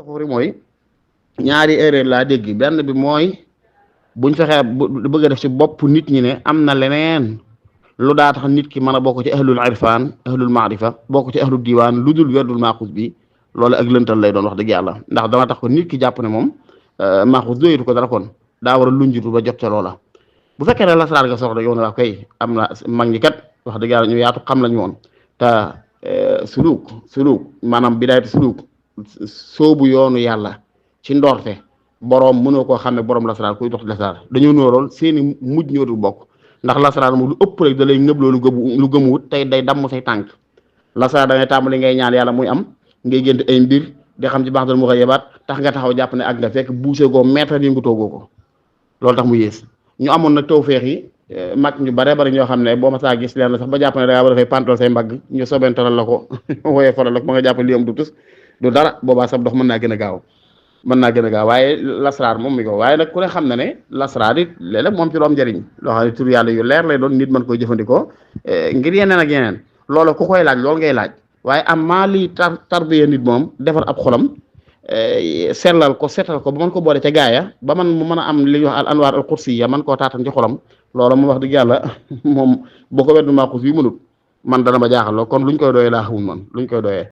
foofu mooy ñaari erreur laa dégg benn bi mooy buñ fexee bëgg a def ci bopp nit ñi ne am na leneen lu daa tax nit ki mën a bokk ci ahlul irfan ahlul maarifa bokk ci ahlul diwaan lu dul werdul maaxus bi loolu ak lëntal lay doon wax dëgg yàlla ndax dana tax ko nit ki jàpp ne moom maaxus doyatu ko dara kon daa war a lunjitu ba jot ca loola bu fekkee ne lasaraar nga soxla yow ne wax kay am na mag ñi kat wax dëgg yàlla ñu yaatu xam lañu woon te suluk maanaam bidaayatu suluk soobu yoonu yàlla ci ndorte boroom mënoo koo xam ne boroom lasaraar kuy dox lasaraar dañoo nóorool seeni mujj ñoo dul bokk ndax lasaraar moom lu ëpp rek da lay ngëb loolu lu gëmuwut tey day damm say tànk lasaraar da ngay tàmbali ngay ñaan yàlla muy am ngay gént ay mbir di xam ci baax dal mu koy yebaat tax nga taxaw jàpp ne ak nga fekk buuse goo mètre yëngu toogoo ko loolu tax mu yées ñu amoon nag tawfeex yi mag ñu bare bari ñoo xam ne boo ma saa gis leen sax ba jàpp ne dangaa war a fay pantal say mbagg ñu sobentalal la ko wooyee faral la ko ba nga jàpp li am du tus du dara boobaa sab dox mën naa gën a gaaw waaye lasraar moom mi ko waaye nag ku ne xam na ne lasraar it léeg-léeg moom ci lu am njëriñ loo xam ne tur yàlla yu leer lay doon nit mën koy jëfandikoo ngir yeneen ak yeneen loolu ku koy laaj loolu ngay laaj waaye am maa lii tarbiya nit moom defar ab xolam sellal ko setal ko ba mën ko boole ca gaaya ba man mu mën a am li ñuy wax al anwaar al qudsiya man koo taatan ci xolam loolu moom wax dëgg yàlla moom boo ko weddu maaxus bi mënut man dana ma jaaxal lool kon luñ koy doyee laa xamul man luñ koy doyee